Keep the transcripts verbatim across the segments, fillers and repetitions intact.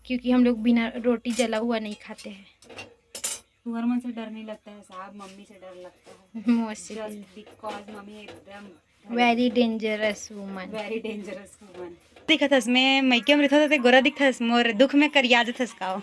क्योंकि हम लोग बिना रोटी जला हुआ नहीं खाते हैं। तुहर मन से डर नहीं लगता है साहब, मम्मी से डर लगता है। मौसी। Just because मम्मी एकदम very dangerous woman। Very dangerous woman। दिखत हस, मैं मइके में रहिथों त ते गोरा दिखथस, मोर दुख में करिया जथस का ओ।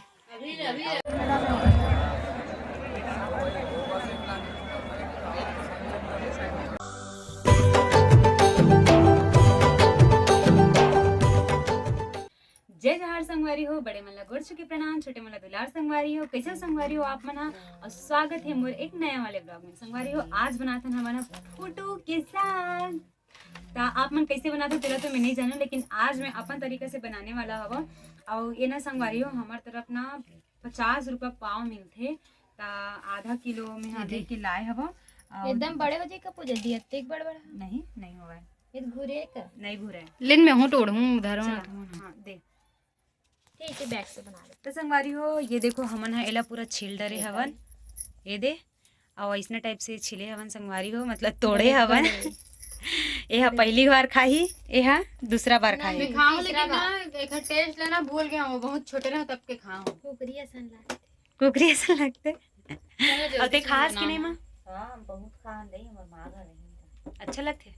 जय जोहार संगवारी हो, बड़े मन ला गोड़ छू के प्रणाम, छोटे मन ला दुलार संगवारी हो। कैसे हो संगवारी हो आप मन ह? और स्वागत है मोर एक नया वाले vlog में। संगवारी हो, आज बनाथन हमन ह फुटू के साग। त आप मन कैसे बनाथो तेला तो मैं नहीं जानू, लेकिन आज मैं अपन तरीका से बनाने वाला हवं। और ये ना संगवारी हो, हमार तरफ ना पचास रुपया पाव मिलथे, त आधा किलो में हाँ, आधे दे। के लाए हवं। और एकदम बड़े हो जाए का पूजा दी, अतेक बड़ बड़। नहीं, नहीं होवय। ये घुरे का? नहीं घुरे। लेन मैं हूँ टोड़हूँ, उधर चला, हूँ। हाँ, दे। ठीक है, back से बना ले। तो संगवारी हो, ये देखो, हमन ह एला पूरा छील डरे हवन, ये दे, और इसने type से छीले हवन संगवारी हो, मतलब तोड़े हवन। ये ह पहली बार खाही, ये ह दूसरा बार खाही। मैं खाऊं, लेकिन ना, एक taste लेना भूल गया हूँ, बहुत छोटे रहो तब के खाऊं। कुकरी असन लगते। कुकरी असन लगते। चलो, और ते जल्दी से खास कि बनाओ नहीं ना। माँ? हाँ, हम बहुत खा नहीं, हमर माँ घर नहीं। अच्छा लगथे।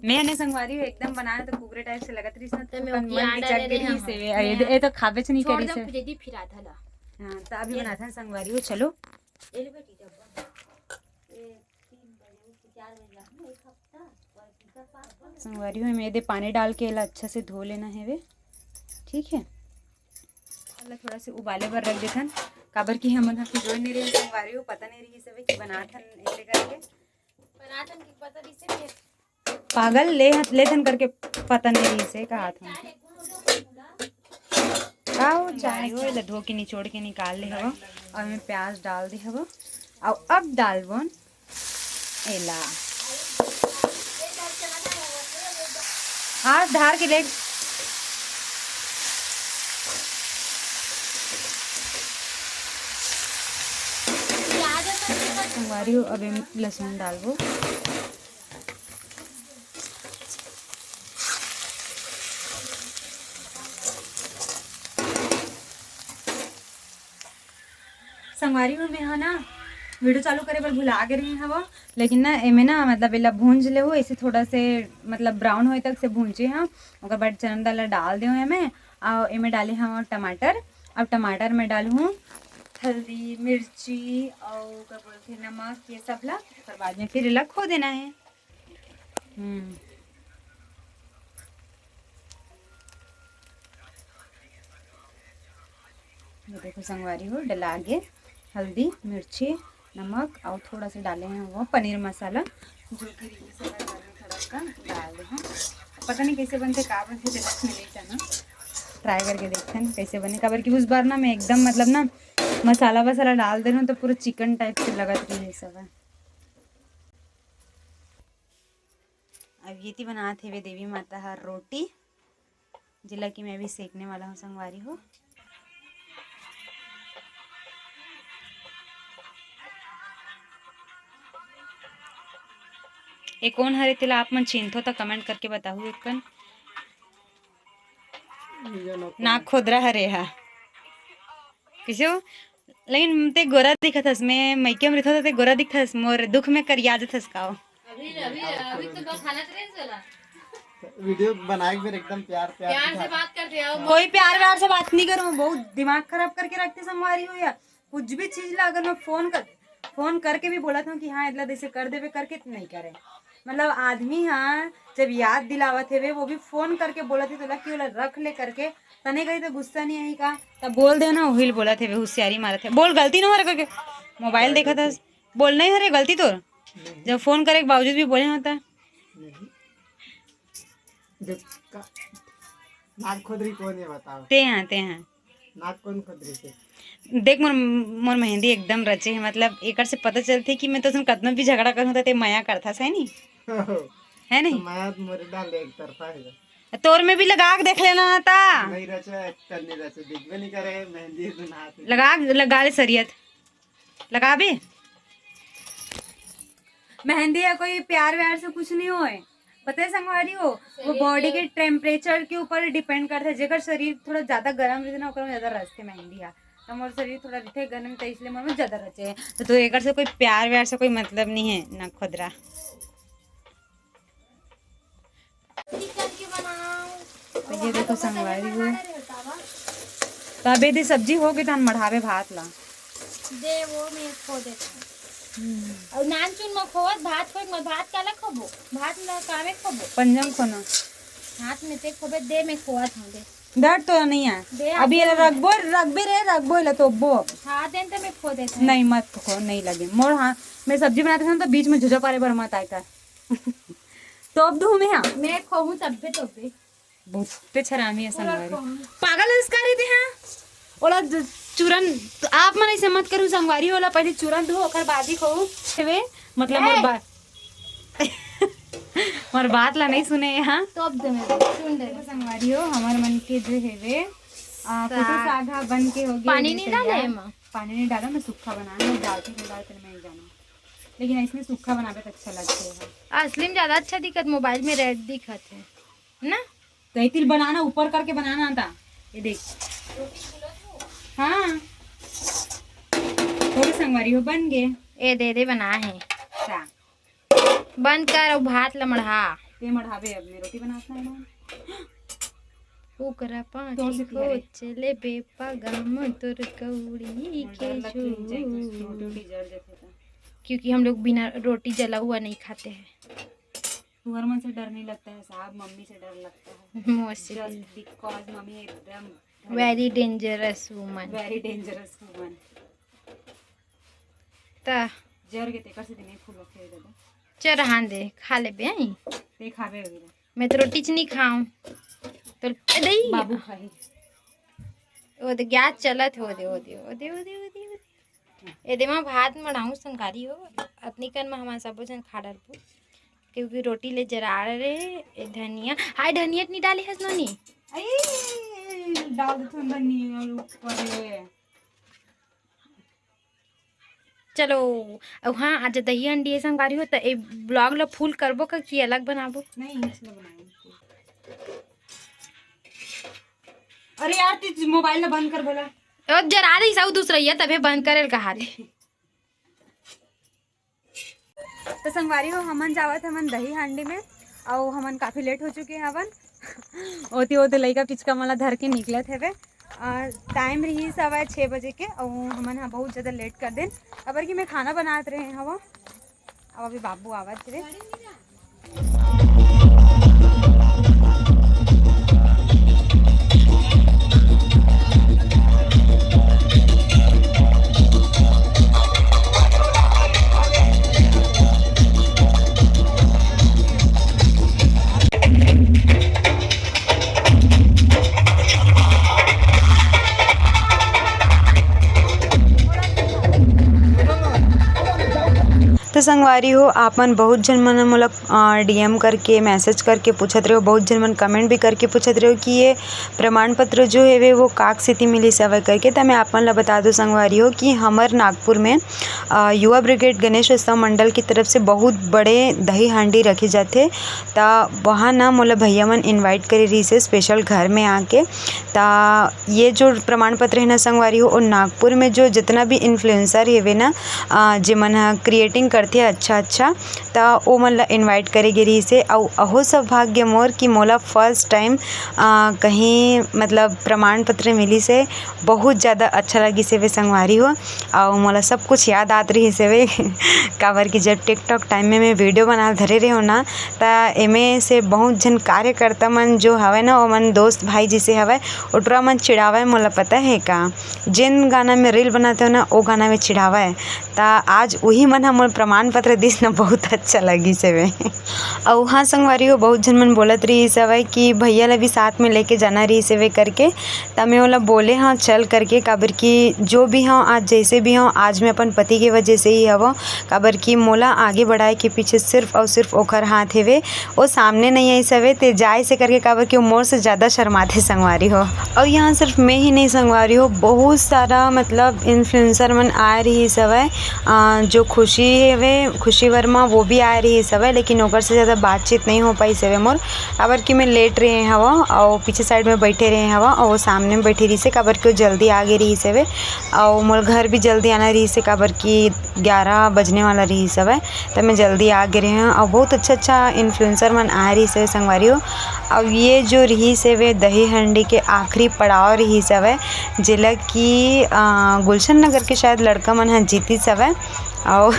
मैं ने संगवारी हूँ, एकदम बनाए तो कुकरे type से लगत रहिस ना, तो तो मैं मन ओकी आड़ बिचक डाले गे रहिस ना। से, ये, ये तो खाबे च नहीं छोड़ करिस दे, से। फिर यदि फिर आधा ला। हाँ, तो अभी ये बनाथन संगवारी हूँ, चलो। ये ले बेटी डब्बा। ये तीन बजे उठ के चार बजे जाहूँ, एक हफ्ता, और टीका पास कर। संगवारी हूँ, मैं ये दे पानी डाल के एला अच्छा से धो लेना है वे, ठीक है। एला थोड़ा से उबाले बर रख देथन, काबर कि हमन ह भिगोए नहीं रहे संगवारी हूँ, पता नहीं रहिस हवे कि बनाथन ऐसे करके। बनाथन कि पता रहिस हे। पागल, ले हथ, ले थन करके पता नहीं रहिस हे, कहा था। का हो, चाय हो, एला धो के निचोड़ के निकाल ले हवो, और मैं प्याज डाल दे हवो, और अब डालबोन एला। आज धार के ले। संगवारी हो, अब एम लहसुन डालबो। संगवारी हो, मैं हा ना video चालू करे बर भुला गे रही हव, लेकिन ना एमे ना मतलब एला भूंज लेहू, ऐसे थोड़ा से मतलब brown होए तक से भूंजे हव, ओकर बाद चना दाल ला डाल देहूँ एमे। और एमे डाले हव टमाटर। अब टमाटर में डालहूँ हल्दी, मिर्ची और का बोलथे नमक, ये सब ला। ओकर बाद में फिर एला खो देना है। हम्म। ये देखो संगवारी हो, डला गे हल्दी, मिर्ची, नमक और थोड़ा सा डाले हैं वो पनीर मसाला, जो कि release होने वाला है, थोड़ा सा डाल दे हैं। पता नहीं कैसे बनते, का बनते, देखो मैं नहीं जाना। Try करके देखते हैं कैसे बने, काबर कि उस बार ना मैं एकदम मतलब ना मसाला वसाला डाल दे रहा हूँ तो पूरा chicken type से लगत रही है सब है। अब ये ती बनात हेवे देवी माता हर रोटी, जेला कि मैं अभी सेकने वाला हूँ संगवारी हो। ए कोन हरे तेला आप मन चिन्हथो त comment करके बताहू एक कन। नाक खोदरा हरे हा। कइसे हो? लेकिन ते गोरा दिखत हस, मैं मइके में रहिथों त ते गोरा दिखत हस, मोर दुख में करिया जथस का ओ। अभी, अभी, अभी तो बस हालत रहे चला। Video बनाए के फिर एकदम प्यार, प्यार प्यार से बात करते आओ। कोई प्यार व्यार से बात नहीं करूँ, बहुत दिमाग खराब करके रखते संगवारी हो यार। कुछ भी चीज ला अगर मैं फोन कर, फोन करके भी बोलत हूँ कि हाँ, इतना जैसे कर देवे करके, तो नहीं करे। मतलब आदमी हाँ, जब याद दिलावत हेवे, वो भी फोन करके बोलत हे, तो लग के बोला, "रख ले" करके, तने कही तो गुस्सा नहीं आई का? तब बोल दे ना, वही बोलत हेवे, होशियारी मारत हे। बोल, गलती ना हो रहा करके। मोबाइल देखा था, बोल, नहीं हरे, गलती तोर। नहीं। जब फोन करे के बावजूद भी बोले होता। नहीं। देख, का-, नाक खोद रही कौन है बताओ? ते हैं, ते हैं। नाक कौन खोद रही थे? देख मोर, मोर मेहंदी एकदम रचे है, मतलब एकर से पता चलथे कि मैं तो सुन कतनो भी झगड़ा करूँ त ते मया करथा, सही नहीं? है नहीं? तो मया तो मोरे डाल एक तरफा है। तोर में भी लगा के देख लेना था। नहीं रचे, एक्टर नहीं रचे, दिखबे नहीं करे, मेहंदी तो ना आती। लगा, लगा ले सरियत। लगा भी। मेहंदी या कोई प्यार व्यार से कुछ नहीं होए। पता है संगवारी हो, वो शरीर body के के temperature के ऊपर depend करथे। जेकर शरीर थोड़ा ज्यादा गर्म रहिथे ना, ओकर में ज्यादा रचथे मेहंदी हा। तो मोर शरीर थोड़ा रहिथे गर्म, तो इसलिए मोर में ज्यादा रचे। तो, तो एकर से कोई प्यार व्यार से कोई मतलब नहीं है ना, खुदरा। तो ये देखो संगवारी हो, तो अबे दे सब्जी हो गई, तो हम मढ़ावे भात ला। दे वो मैं खो देता हूँ। हम्म। और नान चुन में खोवत भात खोई, मैं भात काला खोबो? भात ला कामे खोबो? पंजम खोना। हाथ में ते खोबे, दे मैं खोवत हूँ, दे। डर तो नहीं है। दे अभी आप ये रखबो, रखबे रे, रखबो, ये ला तोपबो। हाँ, देन तो मैं खो देता हूँ। नहीं, मत खो, नहीं लगे। मोर हाँ, मैं सब्जी बनाते समय तो बीच में झुझा पारे बर मत आए कर। तोप दूँ मैं, हाँ। मैं खोहूँ तब्बे तोपबे। बहुते हरामी है संगवारी। पागल है इसका रे ते, हाँ। ओला द-, चूरन, आप मन ऐसे मत करू संगवारी, ओला पहले चूरन दो, ओकर बाद ही खाऊ। हेवे, मतलब मोर ए! बा-, मोर बात ला नहीं सुने, हाँ। तो अब दे मेरे, सुन दे। देखो संगवारी हो, हमर मन के जो हेवे, आ, कुटू साग। साग हा बन के हो गया, पानी ये नहीं तैयार। डाले एमा? पानी नहीं डाला, मैं सूखा बनाना, डालती नहीं डालती मैं नहीं जाना। लेकिन इसमें सूखा बनावे तो अच्छा लगता है। असली में ज्यादा अच्छा दिखत, मोबाइल में रेड दिखत है ना? तो इतिल बनाना, ऊपर करके बनाना था। ये देख। हाँ। थोड़ी संगवारी हो बन गए। ए दे दे बना है। सा। बंद कर अउ भात ल मढ़ा। ते मढ़ाबे अब मैं रोटी बनात ना हूँ। ओकरा पाछी तोर से तिहारे। खोच लेबे पगम तोर कौड़ी मोर के डर लगथे, ऊंचा एक तो झूठ। रोटी, रोटी जल जाथे तो। क्योंकि हम लोग बिना रोटी जला हुआ नहीं खाते हैं। तुहर मन से डर नहीं लगता है साहब, मम्मी से डर लगता है। मौसी just because मम्मी एकदम very dangerous woman। Very dangerous woman। ता जर के तेकर से नहीं फूल रखे दादा। चल रहन दे, खा लेबे, आई। ते खाबे अभी ना। मैं तो रोटी च नहीं खाऊं। तो ए दई। बाबू खाही। ओ दे गैस चलत हो दे, ओ दे, ओ दे, ओ दे, ओ दे, ओ दे। ए दे मां भात मढ़ाऊं संगवारी हो। अतनी कन में हमन सबो झन खा डरबो। क्योंकि रोटी ले जरा रहे, ए धनिया। हाय धनिया नहीं डाले हस नोनी। आई, डाल दे थोड़ा धनिया ऊपर ये। चलो, अब हाँ, आज दही हंडी है संगवारी हो, त ए vlog ला full करबो का कि अलग बनाबो? नहीं, इसमें बनाएंगे। अरे यार, तू मोबाइल ला बंद कर बोला। ओ, जरा रही सब दूसरा, ये तबे बंद करेल कहा थे। तो संगवारी हो, हमन जावत हमन दही हांडी में, अउ हमन काफी लेट हो चुके हवन। ओती ओती लइका पिचका मन ला धर के निकलत हेवे। आ, टाइम रहिस हवय छः बजे के, अउ हमन ह बहुत ज्यादा लेट कर देन, काबर कि मैं खाना बनात रहे हव। अब अभी बाबू आवत हेवे। तो संगवारी हो, आप मन बहुत झन मन मोला, अ, D M करके, message करके पूछत रहे हो, बहुत झन मन comment भी करके पूछत रहे हो कि ये प्रमाण पत्र जो हेवे वो काक सेती मिलिस हवय करके। त मैं आप मन ला बता दूं संगवारी हो कि हमर नागपुर में, अ, युवा ब्रिगेड गणेश उत्सव मंडल की तरफ से बहुत बड़े दही हांडी रखे जाथे। त वहाँ ना मोला भैया मन invite करे रहिस हे special घर में आके। त ये जो प्रमाण पत्र है ना संगवारी हो, और नागपुर में जो जितना भी influencer हेवे ना, अ, जेमन ह creating करथे अच्छा अच्छा, त ओ मन ला invite करे गे रहिस हे। अउ अहो सौभाग्य मोर कि मोला first time, अ, कहीं मतलब प्रमाण पत्र मिलिस हे। बहुत ज्यादा अच्छा लगिस हेवे संगवारी हो। अउ मोला सब कुछ याद आत रहिस हेवे, काबर कि जब TikTok time में मैं video बनाल धरे रहे हो ना, त एमे से बहुत झन कार्यकर्ता मन जो हवय ना, ओमन दोस्त भाई जैसे हवय, ओटरा मन चिढ़ावय, मोला पता है का, जेन गाना में reel बनाते हो ना, ओ गाना में चिढ़ावय। त आज उही मन ह मोर प्रमाण पत्र दिस ना, बहुत अच्छा लगिस हेवे। अउ हाँ संगवारी हो, बहुत झन मन बोलत रहिस हवय कि भैया ला भी साथ में लेके जाना रहिस हेवे करके। त मैं ओला बोले हंव चल करके, काबर कि जो भी हंव, आज जैसे भी हंव, आज मैं अपन पति के वजह से ही हवं, काबर कि मोला आगे बढ़ाए के पीछे सिर्फ अउ सिर्फ ओखर हाथ हेवे। ओ सामने नहीं आइस हवे, ते जाए से करके, काबर कि ओ मोर से ज्यादा शर्माथे संगवारी हो। अउ यहाँ सिर्फ मैं ही नहीं संगवारी हो, बहुत सारा मतलब influencer मन आए रहिस हवय, अ, जो खुशी हेवे। खुशी वर्मा वो भी आए रहिस हवय, लेकिन ओकर से ज़्यादा बातचीत नहीं हो पाइस हवय मोर, काबर कि मैं लेट रहे हवं अउ पीछे साइड में बैठे रहे हवं अउ वो सामने में बैठे रहिस हे, काबर कि वो जल्दी आ गे रहिस हवय अउ मोर घर भी जल्दी आना रहिस हे, काबर कि ग्यारह बजने वाला रहिस हवय, त मैं जल्दी आ गे रहे हवं। अउ बहुत अच्छा-अच्छा इन्फ्लुएंसर मन आए रहिस हवय संगवारी हो। अउ ये जो रहिस हवय दही हंडी के आखिरी पड़ाव रहिस हवय, जेला कि, अ, गुलशन नगर के शायद लड़का मन ह जीतिस हवय। अउ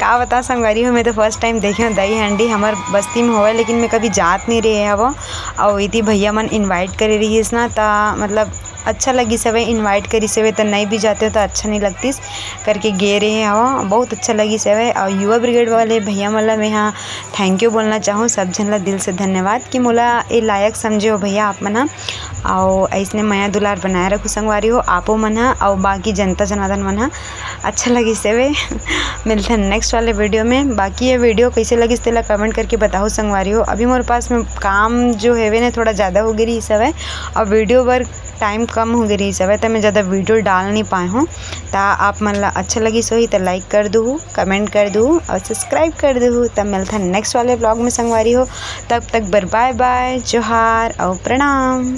का बताओं संगवारी हो, मैं तो फर्स्ट टाइम देखे हवं दही हंडी, हमर बस्ती में होवय, लेकिन मैं कभी जात नहीं रहे हवं। अउ इति भैया मन इनवाइट करे रहिस ना, त मतलब अच्छा लगिस हवय, इनवाइट करिस हवय, त नहीं भी जाते हो त अच्छा नहीं लगतिस करके गे रहे हवं। बहुत अच्छा लगिस हवय। अउ युवा ब्रिगेड वाले भैया मन ला मैं हा थैंक यू बोलना चाहूँ, सब झन ला दिल से धन्यवाद कि मोला ए लायक समझे हो भैया आप मन हा। अउ अइसने मया दुलार बनाए रखू संगवारी हो, आपो मन हा अउ बाकी जनता जनार्दन मन हा। अच्छा लगिस हवय। मिलथन नेक्स्ट वाले वीडियो में। बाकी ये वीडियो कैसे लगिस तेला कमेंट करके बताओ संगवारी हो। अभी मोर पास में काम जो हवे ना थोड़ा ज़्यादा हो गे रहिस हवय अउ वीडियो बर टाइम कम हो गे रहिस हवय, त मैं ज़्यादा वीडियो डाल नहीं पाए हूँ। त आप मन ला अच्छा लगिस होही त लाइक कर दूहू, कमेंट कर दूहू अउ सब्सक्राइब कर दूहू। त मिलथन नेक्स्ट वाले ब्लॉग में संगवारी हो, तब तक बर बाय बाय, जोहार अउ प्रणाम।